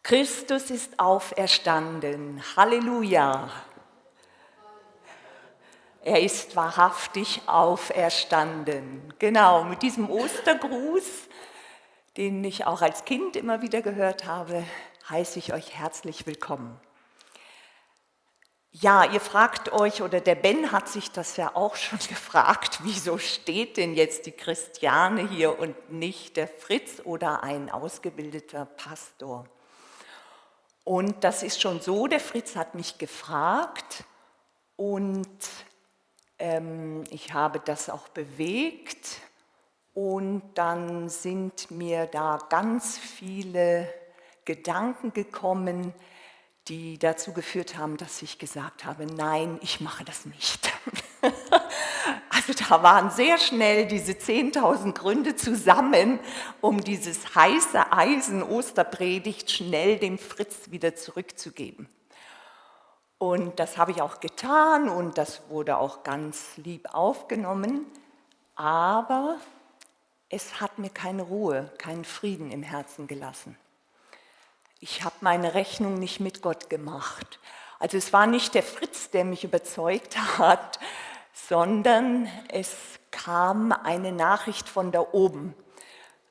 Christus ist auferstanden. Halleluja. Er ist wahrhaftig auferstanden. Genau, mit diesem Ostergruß, den ich auch als Kind immer wieder gehört habe, heiße ich euch herzlich willkommen. Ja, ihr fragt euch, oder der Ben hat sich das ja auch schon gefragt, wieso steht denn jetzt die Christiane hier und nicht der Fritz oder ein ausgebildeter Pastor? Und das ist schon so, der Fritz hat mich gefragt und ich habe das auch bewegt und dann sind mir da ganz viele Gedanken gekommen, die dazu geführt haben, dass ich gesagt habe, nein, ich mache das nicht. Also da waren sehr schnell diese 10.000 Gründe zusammen, um dieses heiße Eisen Osterpredigt schnell dem Fritz wieder zurückzugeben. Und das habe ich auch getan und das wurde auch ganz lieb aufgenommen, aber es hat mir keine Ruhe, keinen Frieden im Herzen gelassen. Ich habe meine Rechnung nicht mit Gott gemacht. Also es war nicht der Fritz, der mich überzeugt hat, sondern es kam eine Nachricht von da oben,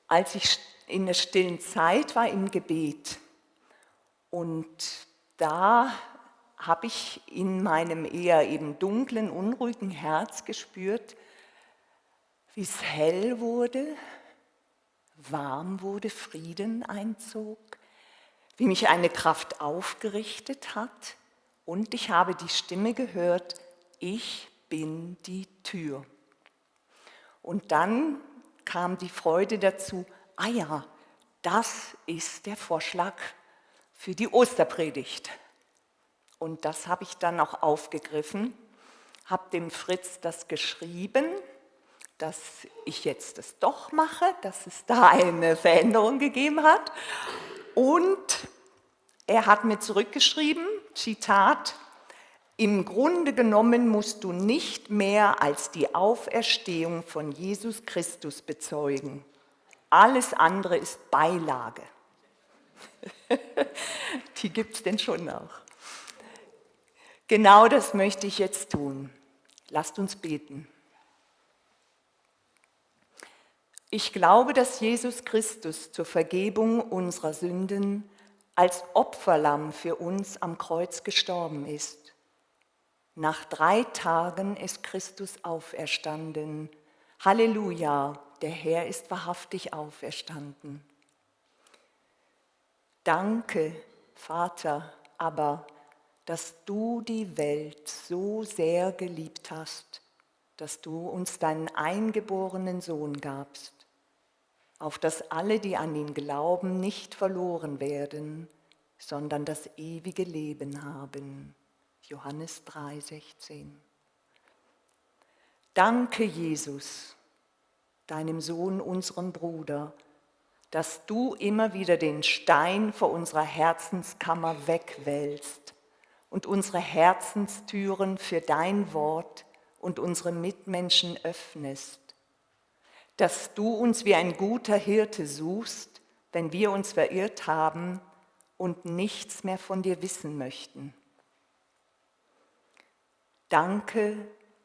als ich in der stillen Zeit war im Gebet. Und da habe ich in meinem eher eben dunklen, unruhigen Herz gespürt, wie es hell wurde, warm wurde, Frieden einzog, wie mich eine Kraft aufgerichtet hat und ich habe die Stimme gehört, ich bin die Tür. Und dann kam die Freude dazu, ah ja, das ist der Vorschlag für die Osterpredigt. Und das habe ich dann auch aufgegriffen, habe dem Fritz das geschrieben, dass ich jetzt das doch mache, dass es da eine Veränderung gegeben hat. Und er hat mir zurückgeschrieben, Zitat, im Grunde genommen musst du nicht mehr als die Auferstehung von Jesus Christus bezeugen. Alles andere ist Beilage. Die gibt es denn schon noch. Genau das möchte ich jetzt tun. Lasst uns beten. Ich glaube, dass Jesus Christus zur Vergebung unserer Sünden als Opferlamm für uns am Kreuz gestorben ist. Nach 3 Tagen ist Christus auferstanden. Halleluja, der Herr ist wahrhaftig auferstanden. Danke, Vater, aber dass du die Welt so sehr geliebt hast, dass du uns deinen eingeborenen Sohn gabst, auf dass alle, die an ihn glauben, nicht verloren werden, sondern das ewige Leben haben. Johannes 3,16. Danke, Jesus, deinem Sohn, unserem Bruder, dass du immer wieder den Stein vor unserer Herzenskammer wegwälzt und unsere Herzenstüren für dein Wort und unsere Mitmenschen öffnest, dass du uns wie ein guter Hirte suchst, wenn wir uns verirrt haben und nichts mehr von dir wissen möchten. Danke,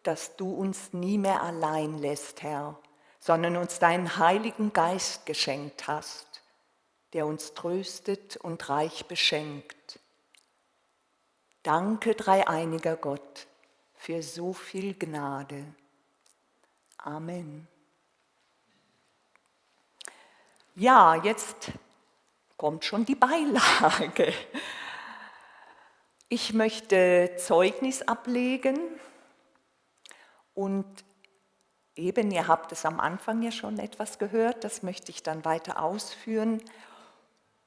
dass du uns nie mehr allein lässt, Herr, sondern uns deinen Heiligen Geist geschenkt hast, der uns tröstet und reich beschenkt. Danke, dreieiniger Gott, für so viel Gnade. Amen. Ja, jetzt kommt schon die Beilage. Ich möchte Zeugnis ablegen und eben, ihr habt es am Anfang ja schon etwas gehört, das möchte ich dann weiter ausführen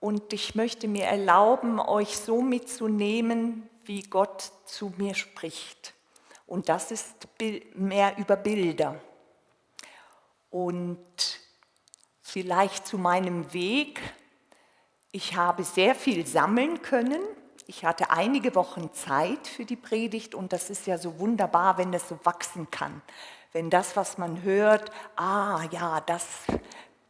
und ich möchte mir erlauben, euch so mitzunehmen, wie Gott zu mir spricht. Und das ist mehr über Bilder. Und vielleicht zu meinem Weg. Ich habe sehr viel sammeln können. Ich hatte einige Wochen Zeit für die Predigt und das ist ja so wunderbar, wenn das so wachsen kann. Wenn das, was man hört, ja, das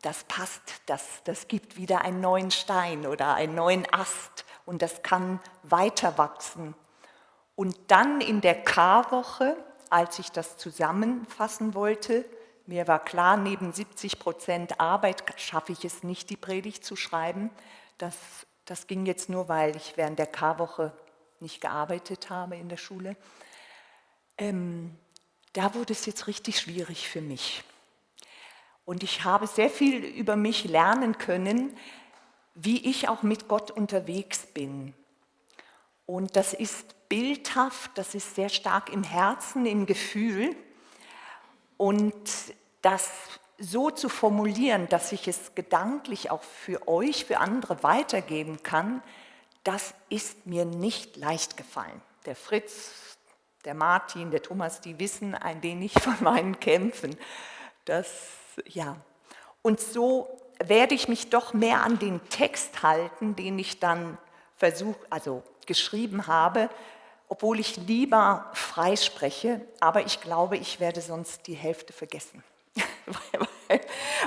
das passt, das gibt wieder einen neuen Stein oder einen neuen Ast und das kann weiter wachsen. Und dann in der Karwoche, als ich das zusammenfassen wollte, mir war klar, neben 70% Arbeit schaffe ich es nicht, die Predigt zu schreiben. Das ging jetzt nur, weil ich während der Karwoche nicht gearbeitet habe in der Schule. Da wurde es jetzt richtig schwierig für mich. Und ich habe sehr viel über mich lernen können, wie ich auch mit Gott unterwegs bin. Und das ist bildhaft, das ist sehr stark im Herzen, im Gefühl. Und das so zu formulieren, dass ich es gedanklich auch für euch, für andere weitergeben kann, das ist mir nicht leicht gefallen. Der Fritz, der Martin, der Thomas, die wissen ein wenig von meinen Kämpfen. Und so werde ich mich doch mehr an den Text halten, den ich dann geschrieben habe, obwohl ich lieber frei spreche, aber ich glaube, ich werde sonst die Hälfte vergessen,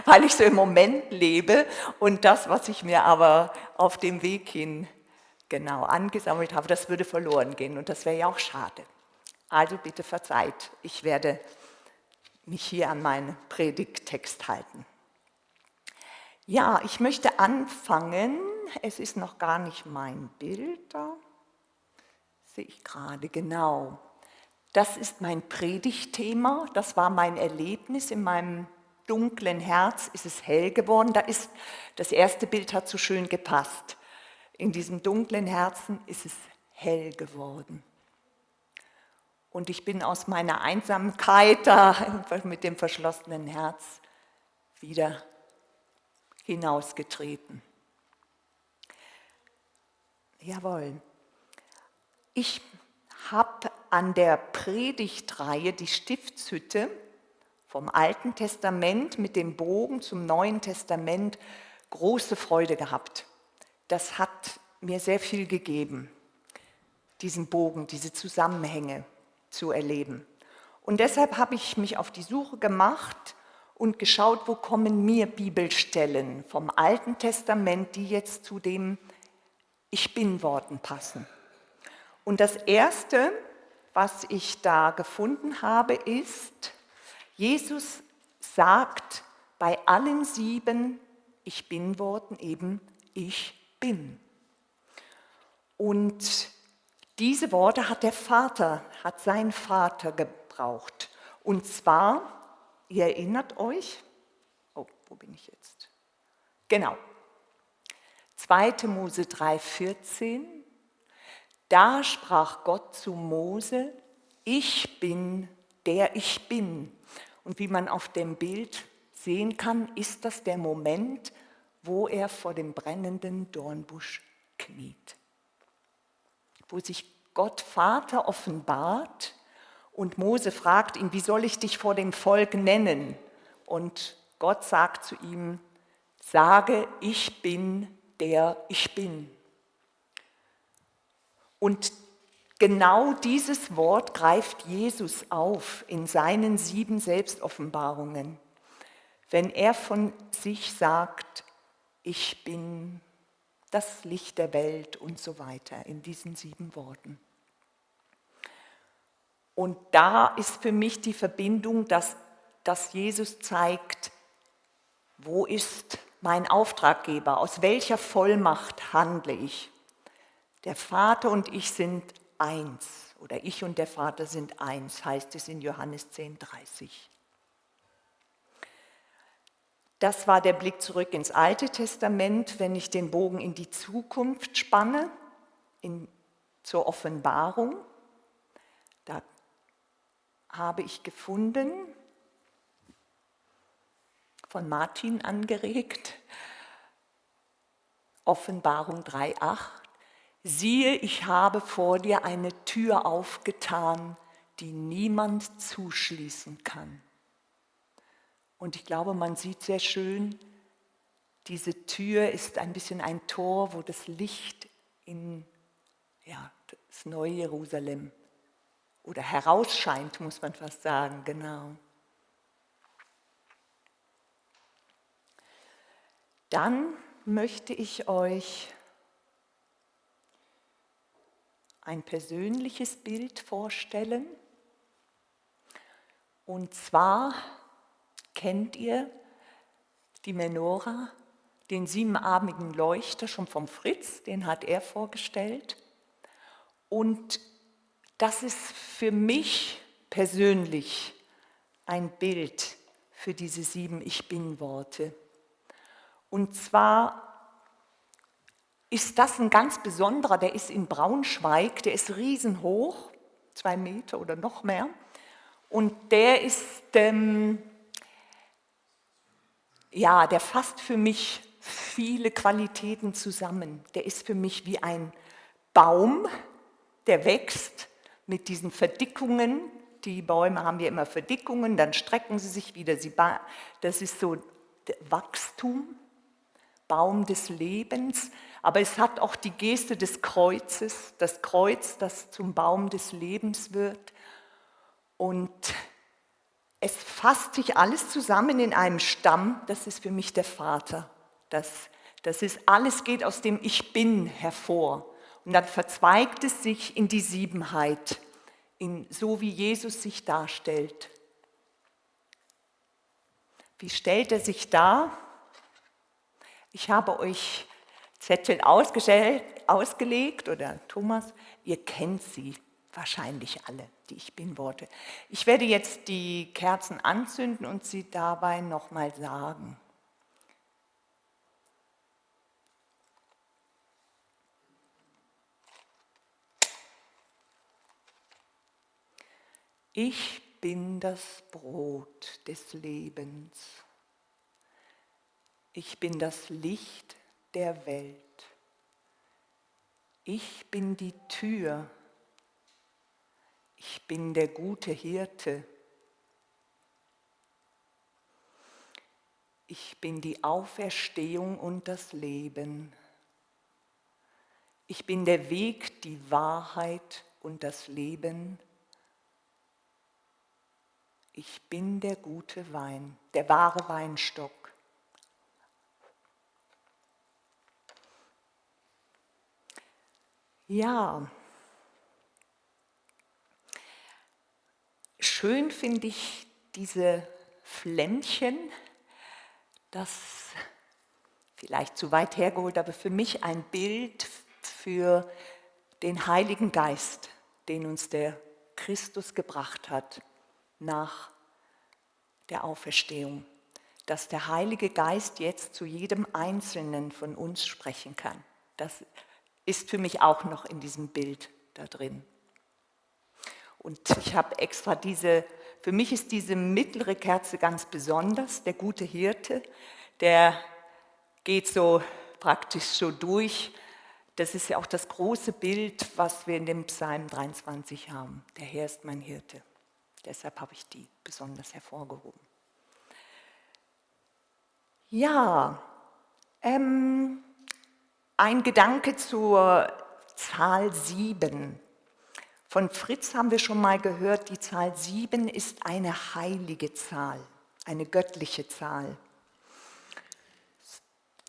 weil ich so im Moment lebe und das, was ich mir aber auf dem Weg hin genau angesammelt habe, das würde verloren gehen und das wäre ja auch schade. Also bitte verzeiht, ich werde mich hier an meinen Predigttext halten. Ja, ich möchte anfangen, es ist noch gar nicht mein Bild da, sehe ich gerade, genau. Das ist mein Predigtthema, das war mein Erlebnis. In meinem dunklen Herz ist es hell geworden. Das erste Bild hat so schön gepasst. In diesem dunklen Herzen ist es hell geworden. Und ich bin aus meiner Einsamkeit da mit dem verschlossenen Herz wieder hinausgetreten. Jawohl. Ich habe an der Predigtreihe die Stiftshütte vom Alten Testament mit dem Bogen zum Neuen Testament große Freude gehabt. Das hat mir sehr viel gegeben, diesen Bogen, diese Zusammenhänge zu erleben. Und deshalb habe ich mich auf die Suche gemacht und geschaut, wo kommen mir Bibelstellen vom Alten Testament, die jetzt zu dem Ich Bin-Worten passen. Und das Erste, was ich da gefunden habe, ist, Jesus sagt bei allen 7 Ich Bin-Worten eben Ich bin. Und diese Worte hat sein Vater gebraucht. Und zwar, ihr erinnert euch, wo bin ich jetzt? Genau, 2. Mose 3,14, da sprach Gott zu Mose, ich bin, der ich bin. Und wie man auf dem Bild sehen kann, ist das der Moment, wo er vor dem brennenden Dornbusch kniet. Wo sich Gott Vater offenbart und Mose fragt ihn, wie soll ich dich vor dem Volk nennen? Und Gott sagt zu ihm, sage, ich bin, der ich bin. Und genau dieses Wort greift Jesus auf in seinen 7 Selbstoffenbarungen, wenn er von sich sagt, ich bin das Licht der Welt und so weiter, in diesen 7 Worten. Und da ist für mich die Verbindung, dass Jesus zeigt, wo ist mein Auftraggeber, aus welcher Vollmacht handle ich. Der Vater und ich sind eins, oder ich und der Vater sind eins, heißt es in Johannes 10,30. Das war der Blick zurück ins Alte Testament, wenn ich den Bogen in die Zukunft spanne, zur Offenbarung. Da habe ich gefunden, von Martin angeregt, Offenbarung 3,8. Siehe, ich habe vor dir eine Tür aufgetan, die niemand zuschließen kann. Und ich glaube, man sieht sehr schön, diese Tür ist ein bisschen ein Tor, wo das Licht in das neue Jerusalem oder herausscheint, muss man fast sagen, genau. Dann möchte ich euch ein persönliches Bild vorstellen. Und zwar kennt ihr die Menora, den siebenarmigen Leuchter schon vom Fritz, den hat er vorgestellt. Und das ist für mich persönlich ein Bild für diese 7 Ich-Bin-Worte. Und zwar ist das ein ganz besonderer, der ist in Braunschweig, der ist riesenhoch, 2 Meter oder noch mehr. Und der ist, der fasst für mich viele Qualitäten zusammen. Der ist für mich wie ein Baum, der wächst mit diesen Verdickungen. Die Bäume haben ja immer Verdickungen, dann strecken sie sich wieder. Das ist so Wachstum, Baum des Lebens. Aber es hat auch die Geste des Kreuzes, das Kreuz, das zum Baum des Lebens wird. Und es fasst sich alles zusammen in einem Stamm, das ist für mich der Vater. Das ist, alles geht aus dem Ich Bin hervor. Und dann verzweigt es sich in die Siebenheit, so wie Jesus sich darstellt. Wie stellt er sich dar? Ich habe euch Zettel ausgelegt, oder Thomas, ihr kennt sie wahrscheinlich alle, die Ich Bin-Worte. Ich werde jetzt die Kerzen anzünden und sie dabei nochmal sagen. Ich bin das Brot des Lebens. Ich bin das Licht der Welt. Ich bin die Tür. Ich bin der gute Hirte. Ich bin die Auferstehung und das Leben. Ich bin der Weg, die Wahrheit und das Leben. Ich bin der gute Wein, der wahre Weinstock. Ja, schön finde ich diese Flämmchen, das vielleicht zu weit hergeholt, aber für mich ein Bild für den Heiligen Geist, den uns der Christus gebracht hat nach der Auferstehung, dass der Heilige Geist jetzt zu jedem Einzelnen von uns sprechen kann. Das ist für mich auch noch in diesem Bild da drin. Und ich habe extra für mich ist diese mittlere Kerze ganz besonders, der gute Hirte, der geht so praktisch so durch. Das ist ja auch das große Bild, was wir in dem Psalm 23 haben. Der Herr ist mein Hirte. Deshalb habe ich die besonders hervorgehoben. Ja, ein Gedanke zur Zahl 7. Von Fritz haben wir schon mal gehört, die Zahl 7 ist eine heilige Zahl, eine göttliche Zahl.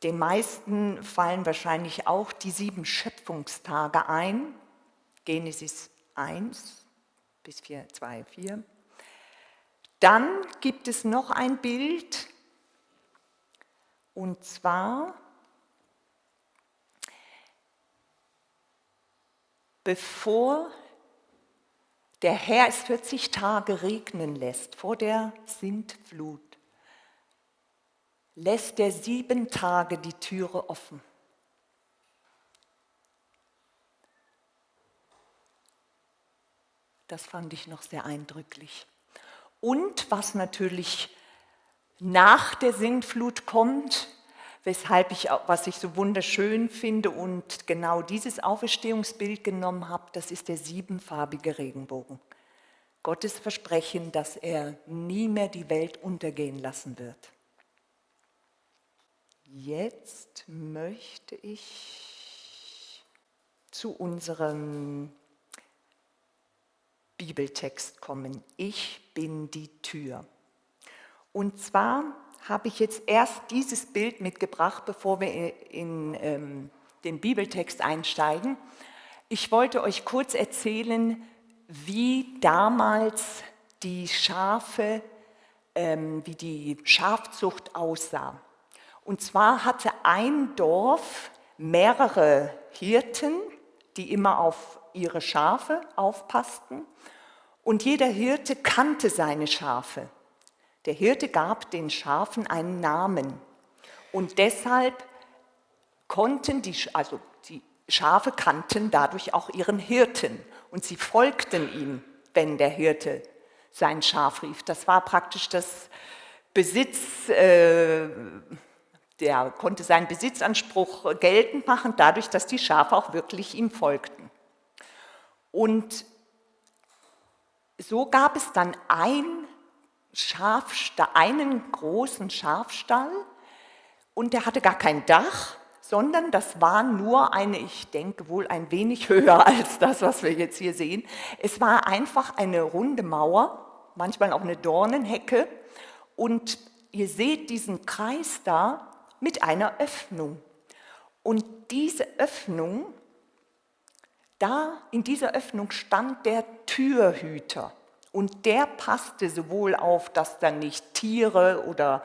Den meisten fallen wahrscheinlich auch die 7 Schöpfungstage ein, Genesis 1 bis 4, 2, 4. Dann gibt es noch ein Bild, und zwar, bevor der Herr es 40 Tage regnen lässt, vor der Sintflut, lässt er 7 Tage die Türe offen. Das fand ich noch sehr eindrücklich. Und was natürlich nach der Sintflut kommt, was ich so wunderschön finde und genau dieses Auferstehungsbild genommen habe, das ist der 7-farbige Regenbogen. Gottes Versprechen, dass er nie mehr die Welt untergehen lassen wird. Jetzt möchte ich zu unserem Bibeltext kommen. Ich bin die Tür. Und zwar habe ich jetzt erst dieses Bild mitgebracht, bevor wir in den Bibeltext einsteigen. Ich wollte euch kurz erzählen, wie damals die Schafe, wie die Schafzucht aussah. Und zwar hatte ein Dorf mehrere Hirten, die immer auf ihre Schafe aufpassten. Und jeder Hirte kannte seine Schafe. Der Hirte gab den Schafen einen Namen. Und deshalb konnten die Schafe kannten dadurch auch ihren Hirten. Und sie folgten ihm, wenn der Hirte sein Schaf rief. Das war praktisch das Besitz, der konnte seinen Besitzanspruch geltend machen, dadurch, dass die Schafe auch wirklich ihm folgten. Und so gab es dann einen großen Schafstall und der hatte gar kein Dach, sondern das war nur ich denke wohl ein wenig höher als das, was wir jetzt hier sehen. Es war einfach eine runde Mauer, manchmal auch eine Dornenhecke und ihr seht diesen Kreis da mit einer Öffnung. Und diese Öffnung, in dieser Öffnung stand der Türhüter und der passte sowohl auf, dass da nicht Tiere oder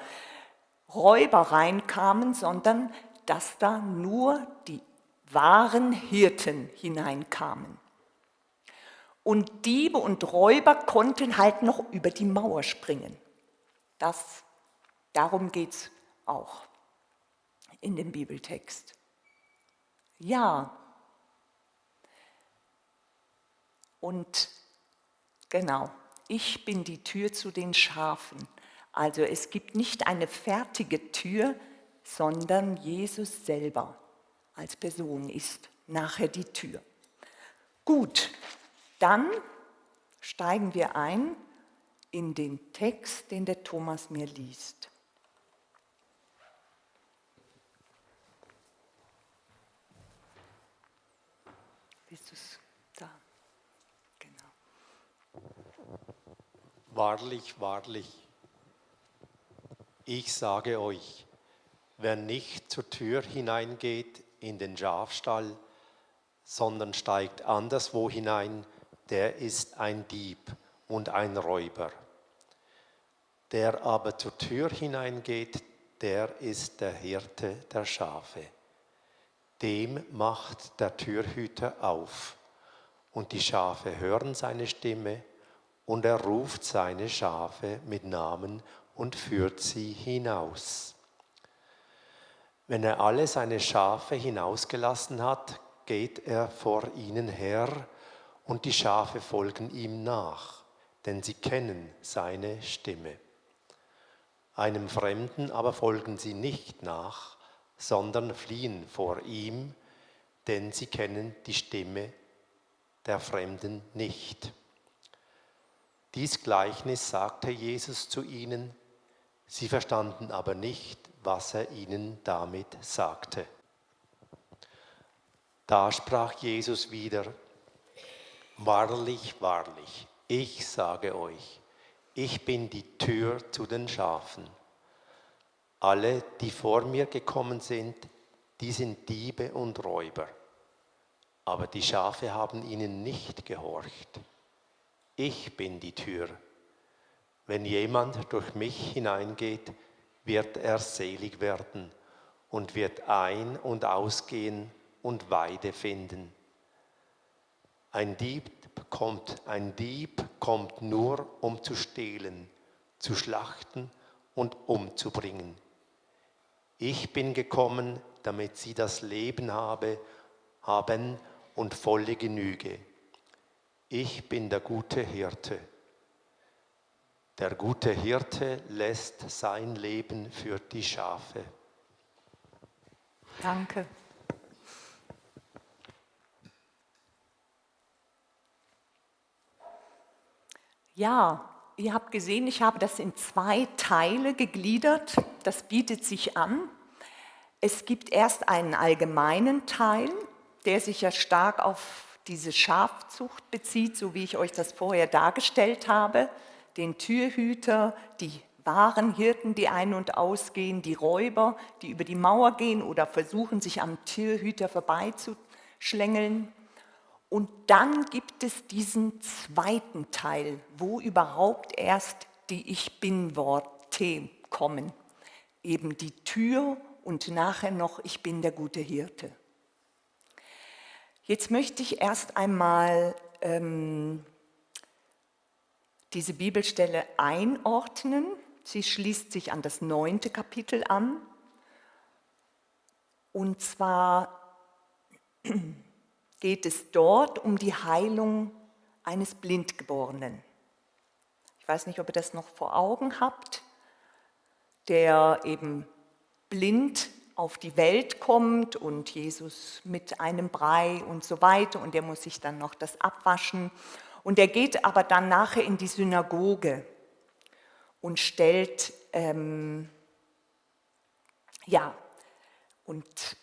Räuber reinkamen, sondern dass da nur die wahren Hirten hineinkamen. Und Diebe und Räuber konnten halt noch über die Mauer springen. Darum geht es auch in dem Bibeltext. Ja, und genau, ich bin die Tür zu den Schafen. Also es gibt nicht eine fertige Tür, sondern Jesus selber als Person ist nachher die Tür. Gut, dann steigen wir ein in den Text, den der Thomas mir liest. Bist du da? Genau. Wahrlich, wahrlich, ich sage euch, wer nicht zur Tür hineingeht in den Schafstall, sondern steigt anderswo hinein, der ist ein Dieb und ein Räuber. Der aber zur Tür hineingeht, der ist der Hirte der Schafe. Dem macht der Türhüter auf, und die Schafe hören seine Stimme, und er ruft seine Schafe mit Namen und führt sie hinaus. Wenn er alle seine Schafe hinausgelassen hat, geht er vor ihnen her, und die Schafe folgen ihm nach, denn sie kennen seine Stimme. Einem Fremden aber folgen sie nicht nach, sondern fliehen vor ihm, denn sie kennen die Stimme der Fremden nicht. Dies Gleichnis sagte Jesus zu ihnen, sie verstanden aber nicht, was er ihnen damit sagte. Da sprach Jesus wieder, wahrlich, wahrlich, ich sage euch, ich bin die Tür zu den Schafen. Alle, die vor mir gekommen sind, die sind Diebe und Räuber. Aber die Schafe haben ihnen nicht gehorcht. Ich bin die Tür. Wenn jemand durch mich hineingeht, wird er selig werden und wird ein- und ausgehen und Weide finden. Ein Dieb kommt nur, um zu stehlen, zu schlachten und umzubringen. Ich bin gekommen, damit sie das Leben haben und volle Genüge. Ich bin der gute Hirte. Der gute Hirte lässt sein Leben für die Schafe. Danke. Ja, ihr habt gesehen, ich habe das in 2 Teile gegliedert. Das bietet sich an. Es gibt erst einen allgemeinen Teil, der sich ja stark auf diese Schafzucht bezieht, so wie ich euch das vorher dargestellt habe. Den Türhüter, die wahren Hirten, die ein- und ausgehen, die Räuber, die über die Mauer gehen oder versuchen, sich am Türhüter vorbeizuschlängeln. Und dann gibt es diesen zweiten Teil, wo überhaupt erst die Ich Bin-Worte kommen. Eben die Tür und nachher noch Ich bin der gute Hirte. Jetzt möchte ich erst einmal diese Bibelstelle einordnen. Sie schließt sich an das 9. Kapitel an. Und zwar geht es dort um die Heilung eines Blindgeborenen. Ich weiß nicht, ob ihr das noch vor Augen habt, der eben blind auf die Welt kommt und Jesus mit einem Brei und so weiter und der muss sich dann noch das abwaschen. Und er geht aber dann nachher in die Synagoge und stellt, und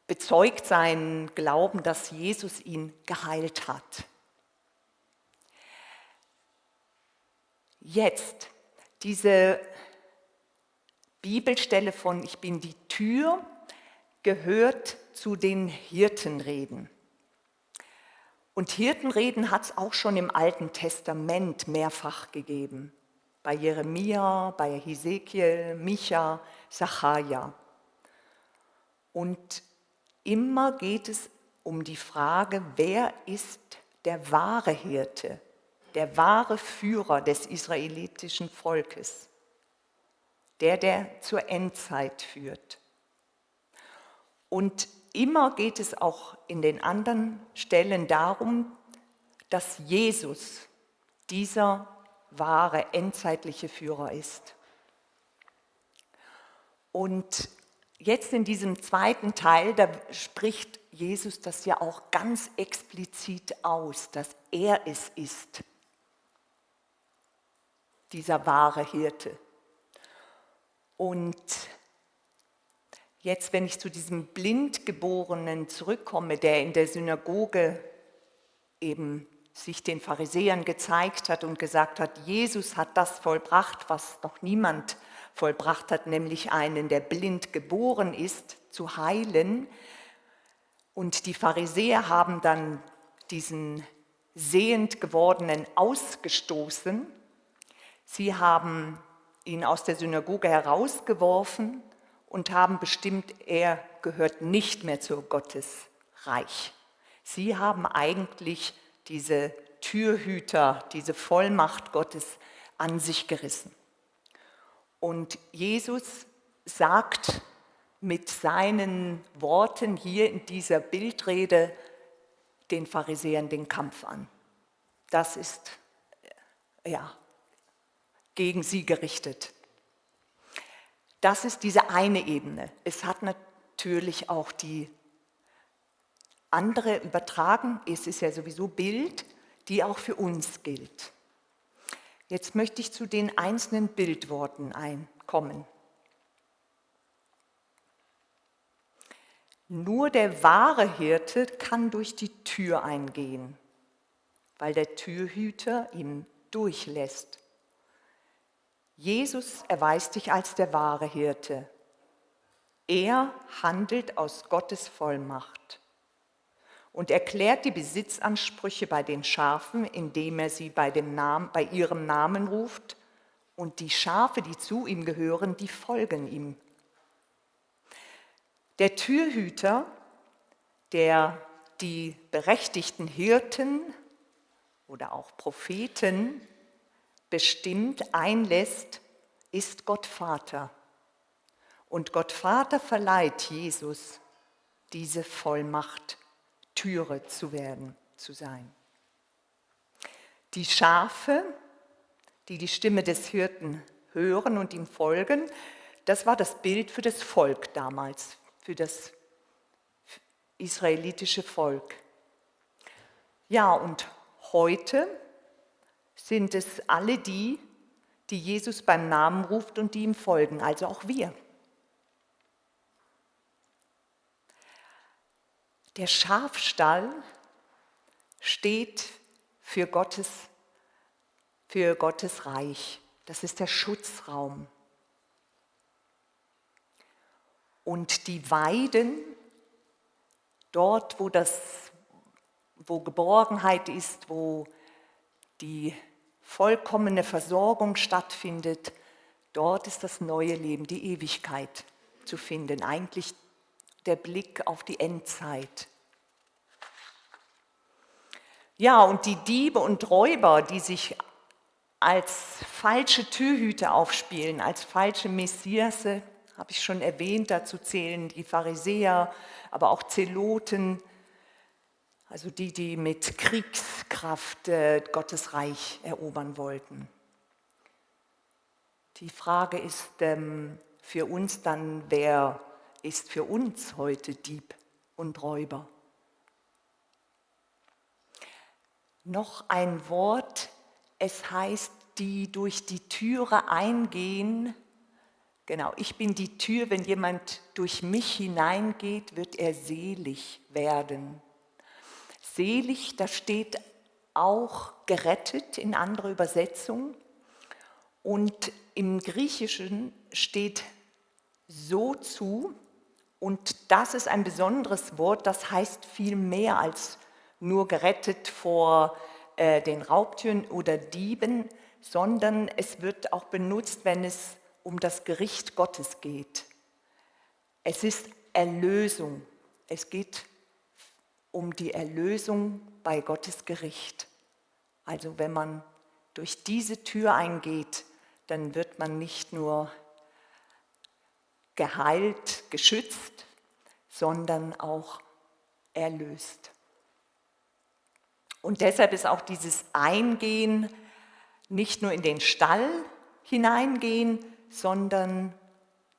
bezeugt seinen Glauben, dass Jesus ihn geheilt hat. Jetzt, diese Bibelstelle von Ich bin die Tür gehört zu den Hirtenreden. Und Hirtenreden hat es auch schon im Alten Testament mehrfach gegeben. Bei Jeremia, bei Hesekiel, Micha, Sacharja. Und immer geht es um die Frage, wer ist der wahre Hirte, der wahre Führer des israelitischen Volkes, der zur Endzeit führt. Und immer geht es auch in den anderen Stellen darum, dass Jesus dieser wahre endzeitliche Führer ist. Und jetzt in diesem zweiten Teil, da spricht Jesus das ja auch ganz explizit aus, dass er es ist, dieser wahre Hirte. Und jetzt, wenn ich zu diesem Blindgeborenen zurückkomme, der in der Synagoge eben sich den Pharisäern gezeigt hat und gesagt hat, Jesus hat das vollbracht, was noch niemand vollbracht hat, nämlich einen, der blind geboren ist, zu heilen. Und die Pharisäer haben dann diesen sehend gewordenen ausgestoßen. Sie haben ihn aus der Synagoge herausgeworfen und haben bestimmt, er gehört nicht mehr zu Gottes Reich. Sie haben eigentlich diese Türhüter, diese Vollmacht Gottes an sich gerissen. Und Jesus sagt mit seinen Worten hier in dieser Bildrede den Pharisäern den Kampf an. Das ist gegen sie gerichtet. Das ist diese eine Ebene. Es hat natürlich auch die andere übertragen, es ist ja sowieso Bild, die auch für uns gilt. Jetzt möchte ich zu den einzelnen Bildworten kommen. Nur der wahre Hirte kann durch die Tür eingehen, weil der Türhüter ihn durchlässt. Jesus erweist sich als der wahre Hirte. Er handelt aus Gottes Vollmacht und erklärt die Besitzansprüche bei den Schafen, indem er sie bei ihrem Namen ruft, und die Schafe, die zu ihm gehören, die folgen ihm. Der Türhüter, der die berechtigten Hirten oder auch Propheten bestimmt einlässt, ist Gott Vater. Und Gott Vater verleiht Jesus diese Vollmacht, Türe zu sein. Die Schafe, die die Stimme des Hirten hören und ihm folgen, das war das Bild für das Volk damals, für das israelitische Volk. Ja, und heute sind es alle die, die Jesus beim Namen ruft und die ihm folgen, also auch wir. Der Schafstall steht für Gottes Reich. Das ist der Schutzraum. Und die Weiden, dort, wo Geborgenheit ist, wo die vollkommene Versorgung stattfindet, dort ist das neue Leben, die Ewigkeit zu finden. Eigentlich der Blick auf die Endzeit. Ja, und die Diebe und Räuber, die sich als falsche Türhüter aufspielen, als falsche Messiasse, habe ich schon erwähnt, dazu zählen die Pharisäer, aber auch Zeloten, also die mit Kriegskraft Gottes Reich erobern wollten. Die Frage ist für uns dann, wer ist für uns heute Dieb und Räuber? Noch ein Wort, es heißt, die durch die Türe eingehen. Genau, ich bin die Tür, wenn jemand durch mich hineingeht, wird er selig werden. Selig, da steht auch gerettet in anderer Übersetzung. Und im Griechischen steht sozu, und das ist ein besonderes Wort, das heißt viel mehr als nur gerettet vor den Raubtüren oder Dieben, sondern es wird auch benutzt, wenn es um das Gericht Gottes geht. Es ist Erlösung. Es geht um die Erlösung bei Gottes Gericht. Also wenn man durch diese Tür eingeht, dann wird man nicht nur geheilt, geschützt, sondern auch erlöst. Und deshalb ist auch dieses Eingehen nicht nur in den Stall hineingehen, sondern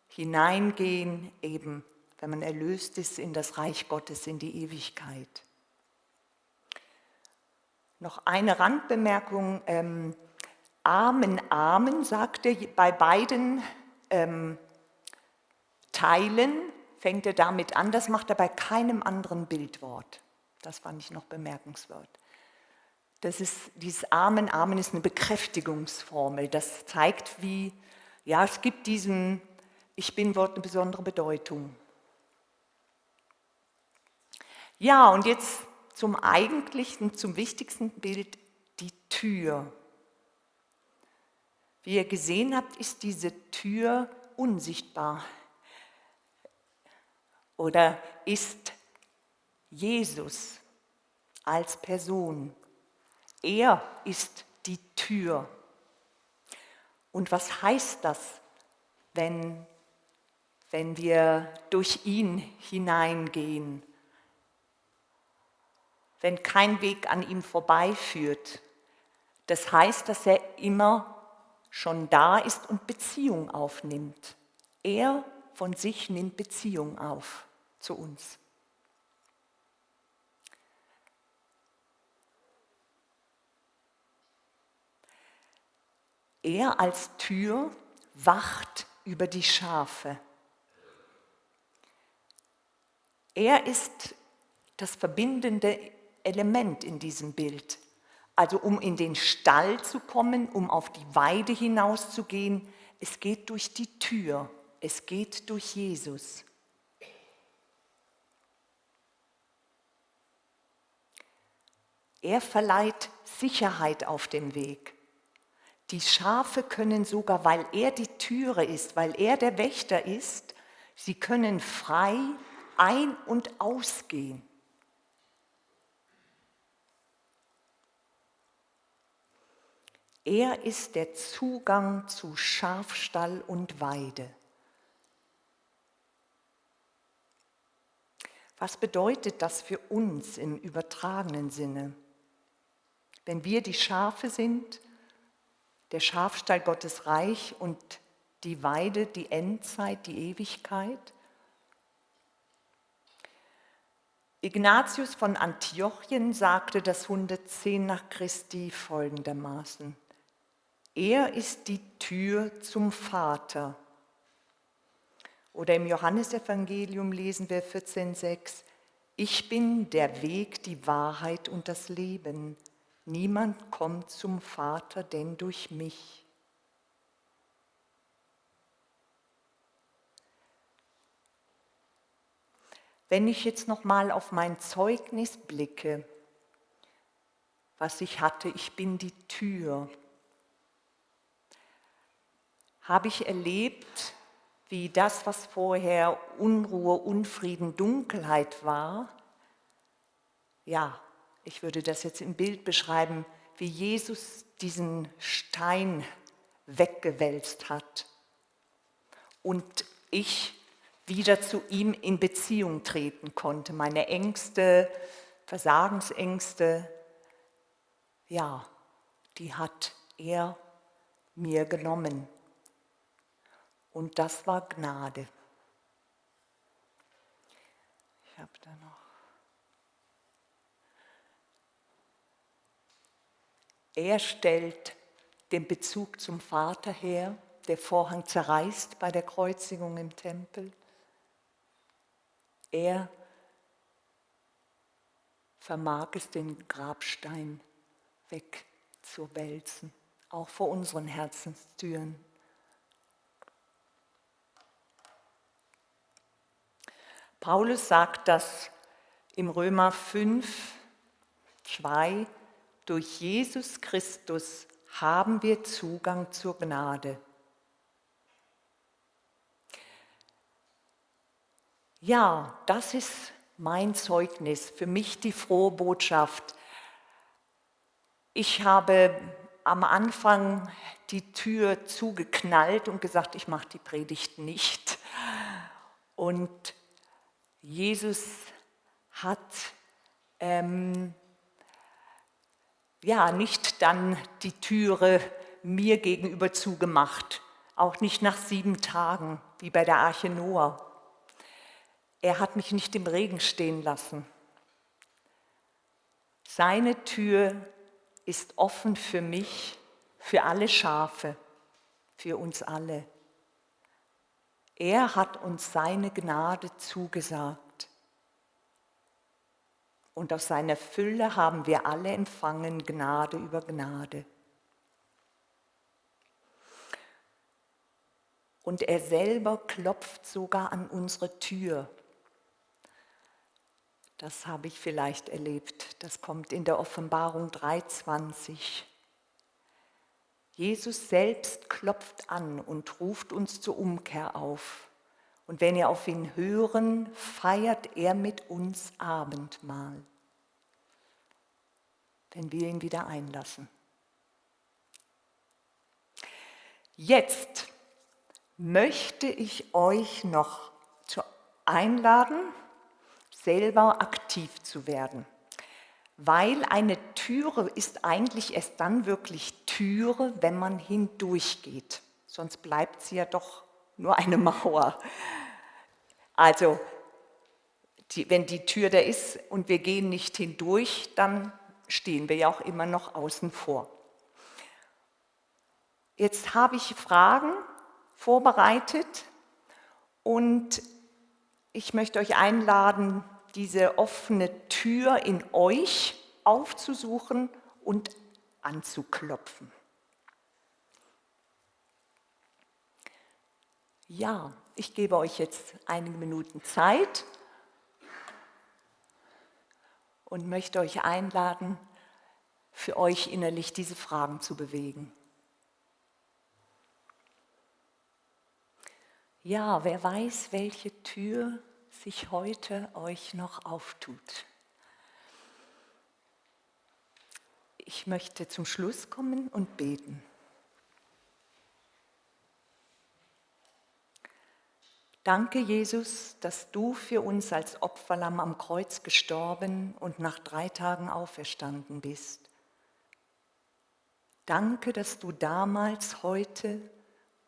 hineingehen eben, wenn man erlöst ist, in das Reich Gottes, in die Ewigkeit. Noch eine Randbemerkung. Amen, Amen, sagt er bei beiden Teilen, fängt er damit an. Das macht er bei keinem anderen Bildwort. Das fand ich noch bemerkenswert. Dieses Amen, Amen ist eine Bekräftigungsformel. Das zeigt, wie, ja, es gibt diesem Ich Bin-Wort eine besondere Bedeutung. Ja, und jetzt zum eigentlichen, zum wichtigsten Bild, die Tür. Wie ihr gesehen habt, ist diese Tür unsichtbar. Oder ist Jesus als Person. Er ist die Tür. Und was heißt das, wenn wir durch ihn hineingehen? Wenn kein Weg an ihm vorbeiführt. Das heißt, dass er immer schon da ist und Beziehung aufnimmt. Er von sich nimmt Beziehung auf zu uns. Er als Tür wacht über die Schafe. Er ist das verbindende Element in diesem Bild. Also um in den Stall zu kommen, um auf die Weide hinauszugehen, es geht durch die Tür, es geht durch Jesus. Er verleiht Sicherheit auf dem Weg. Die Schafe können sogar, weil er die Türe ist, weil er der Wächter ist, sie können frei ein- und ausgehen. Er ist der Zugang zu Schafstall und Weide. Was bedeutet das für uns im übertragenen Sinne? Wenn wir die Schafe sind, der Schafstall Gottes Reich und die Weide, die Endzeit, die Ewigkeit. Ignatius von Antiochien sagte das 110 nach Christi folgendermaßen: Er ist die Tür zum Vater. Oder im Johannesevangelium lesen wir 14,6: Ich bin der Weg, die Wahrheit und das Leben. Niemand kommt zum Vater denn durch mich. Wenn ich jetzt noch mal auf mein Zeugnis blicke, was ich hatte, ich bin die Tür, habe ich erlebt, wie das, was vorher Unruhe, Unfrieden, Dunkelheit war, ja, ich würde das jetzt im Bild beschreiben, wie Jesus diesen Stein weggewälzt hat und ich wieder zu ihm in Beziehung treten konnte. Meine Ängste, Versagensängste, ja, die hat er mir genommen. Und das war Gnade. Ich habe da noch. Er stellt den Bezug zum Vater her. Der Vorhang zerreißt bei der Kreuzigung im Tempel. Er vermag es, den Grabstein wegzuwälzen, auch vor unseren Herzenstüren. Paulus sagt das im Römer 5, 2, durch Jesus Christus haben wir Zugang zur Gnade. Ja, das ist mein Zeugnis, für mich die frohe Botschaft. Ich habe am Anfang die Tür zugeknallt und gesagt, ich mache die Predigt nicht. Und Jesus hat nicht dann die Türe mir gegenüber zugemacht, auch nicht nach 7 Tagen, wie bei der Arche Noah. Er hat mich nicht im Regen stehen lassen. Seine Tür ist offen für mich, für alle Schafe, für uns alle. Er hat uns seine Gnade zugesagt. Und aus seiner Fülle haben wir alle empfangen, Gnade über Gnade. Und er selber klopft sogar an unsere Tür. Das habe ich vielleicht erlebt. Das kommt in der Offenbarung 3,20. Jesus selbst klopft an und ruft uns zur Umkehr auf. Und wenn wir auf ihn hören, feiert er mit uns Abendmahl, wenn wir ihn wieder einlassen. Jetzt möchte ich euch noch einladen, selber aktiv zu werden. Weil eine Türe ist eigentlich erst dann wirklich Türe, wenn man hindurchgeht. Sonst bleibt sie ja doch nur eine Mauer. Also, wenn die Tür da ist und wir gehen nicht hindurch, dann stehen wir ja auch immer noch außen vor. Jetzt habe ich Fragen vorbereitet und ich möchte euch einladen, diese offene Tür in euch aufzusuchen und anzuklopfen. Ja, ich gebe euch jetzt einige Minuten Zeit und möchte euch einladen, für euch innerlich diese Fragen zu bewegen. Ja, wer weiß, welche Tür sich heute euch noch auftut. Ich möchte zum Schluss kommen und beten. Danke, Jesus, dass du für uns als Opferlamm am Kreuz gestorben und nach 3 Tagen auferstanden bist. Danke, dass du damals, heute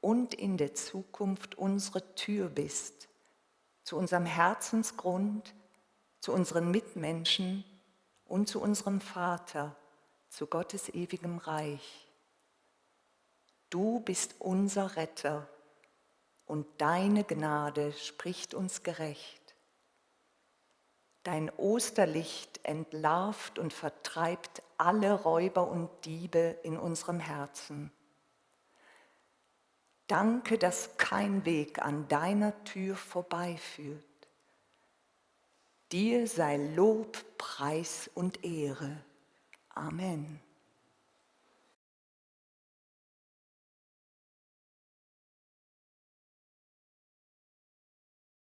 und in der Zukunft unsere Tür bist, zu unserem Herzensgrund, zu unseren Mitmenschen und zu unserem Vater, zu Gottes ewigem Reich. Du bist unser Retter und deine Gnade spricht uns gerecht. Dein Osterlicht entlarvt und vertreibt alle Räuber und Diebe in unserem Herzen. Danke, dass kein Weg an deiner Tür vorbeiführt. Dir sei Lob, Preis und Ehre. Amen.